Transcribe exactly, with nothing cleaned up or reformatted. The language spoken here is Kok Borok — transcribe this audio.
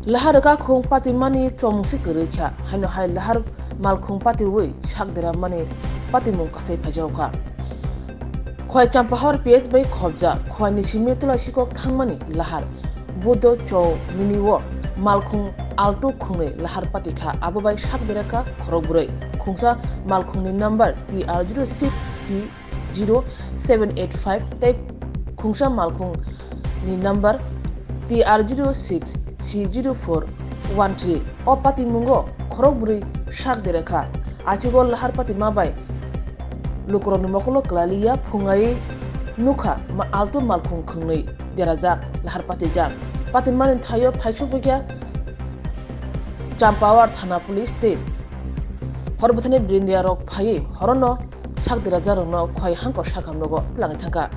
Lahar rwkha khung patimani chomung se kwrwi kha, haino hai lahar malkhung patirwi sak dera mani patimung kasai phaijao kha. Khwai Champahor P S bai khobjak, khwai ni simi tula sikok thangmani lahar. Budo Chowk mini o malkhung Alto khungnwi lahar pati kha, abo bai sak dera kha khorok bwrwi. Khungsa malkhungni number T R zero six C zero seven eight five tei khungsa malkhung ni number T R zero six C zero four one three. O patimungo khorok bwrwi sak dera kha. Achugo lahar patima bai lukurokni mokolo kwlaliya phungai nukha ma-, Alto malkhung khwngnwi derajak lahar patijak. Patimani thaio phaisukphaikha Champawar thana police tei hor bwthani brindiya rok phaiwi horono sak derajakrokno khwai hangko sakhamrogo twlangwi thangkha.